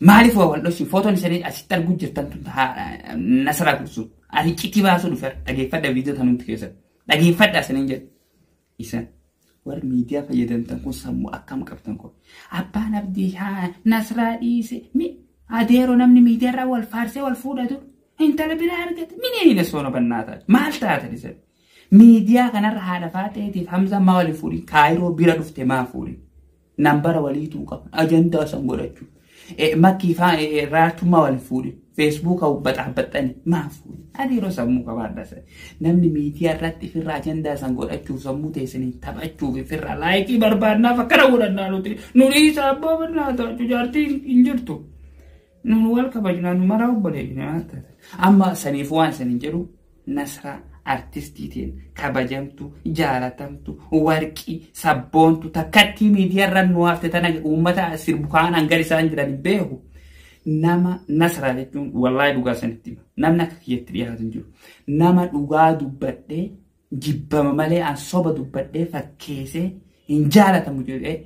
Maaliif waa wal dhoksine? Footoon isanii asitti arguu jirtan tun Nasraa Gursum. Ani iccitii baasuu dhufe, dhageeffadha viidiyoo tanumti keessatti. Dhageeffadha isaniin jedhu. Isan warri miidiyaa fayyadamtan kun sammuu akkam qabtan kun. Abbaan Abdii haa Nasraa dhiise. Mi adeeroo namni miidiyaa irraa wal faarsee wal fuudhatu intala biraa argate. Mineen soona bannaa taate. Maal taatan isan? Miidiyaa kanarra haadha faaxeetiif Hamza maa waliin fuudhin? Kaayiroo bira dhufte maa fuudhin? Nambara waliituu qaban. Ajandaa san godhachuu. Makkii faa raartummaa waliin fuudhin? Feesbuuka baxaabaxxani maa fuudhin? Adeeroo sammuu qabaadha. Namni miidiyaa irratti ifirraa ajandaa san godhachuuf, sammuu teessanii taphachuuf, ifirraa like barbaadnaaf akkana godhannaa nuti. Nu dhiisa abbaa bannaa taatu, jaartii hin jirtu. Nu wal kabajnaa, nu maraa obboleeyyi. Amma saniif waan saniin jedhu, Nasraa artistiitiin kabajamtu, jaalatamtu, warqii sabboontu takkattii miidiyaa irra nu hafte tana uummata sirbukaan hangar isaan jiran hin beeku. Nama Nasraa jechuun wallaahi dhugaa sanitti hima. Namni akka kiyyatti dhiyaatu hin jiru. Nama dhugaa dubbadhee jibbama malee an soba dubbadhee fakkeessee hin jaalatamu jedhee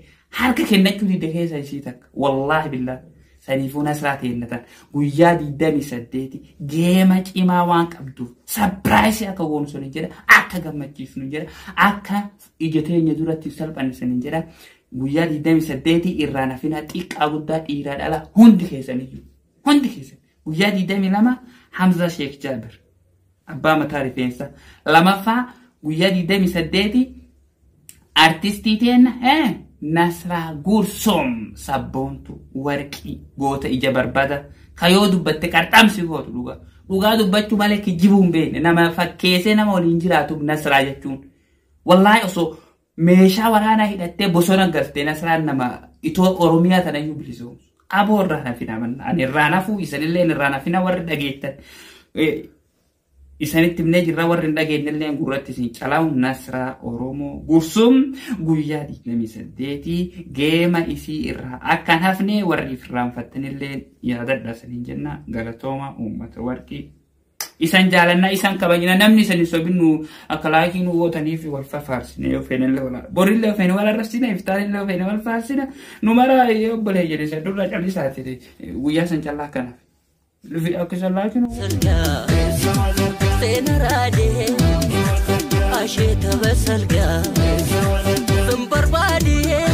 harka kennachuu dide keessa isii takka. Wallaahi billaa. Saniifuu Nasraa teennatan guyyaa 28 geema cimaa waan qabduuf surprise akka goonu sun jedha, akka gammachiisnu jedha, akka ija teenya duratti salphanne sun jedha. Guyyaa 28 irraa nafina, xiqqaa guddaa, dhiiraa dhala, hundi keessaniyyuu, hundi keessan. Guyyaa 22 Hamza Sheekh Jaabir abbaa mataa rifeensa lamaffaa, guyyaa 28 artistii teenna Nasraa Gursum sabboontu warqii goota ija barbada kayoo dubbatte qarxamsi gootu, dhugaa dhugaa dubbachuu malee kijjibuu hin beekne, nama fakkeessee nama waliin jiraatuuf. Nasraa jechuun wallaahi osoo meeshaa waraanaa hidhattee bosona galtee, Nasraan nama itoo Oromiyaa tanayyuu bilisoomsu. Aboo irraa nafina manna. Ani irraa nafuu, isanillee irraa nafina. Warri dhageettan isanitti himnee jirra, warri hin dhageenyellee gurratti isin calaa'u. Nasraa Oromoo Gursum guyyaa 28 geema isii irraa akka hin hafne warri irraanfattanillee yaadadha isaniin jenna. Galatooma uummata warqii. Isan jaalannaa, isan kabajna. Namni isan hin sobinnu akka like nu gootaniif wal fafaarsine, yoo feenellee wal borillee yoo feene wal arrabsina, iftaanillee yoo feene wal faarsina. Nu mara obbolee jedhe isa durra callisaati guyyaa san callaa akkanaaf. Akka isan like nu Salgaa seena raadee asheeta basalgaa sun barbaadee.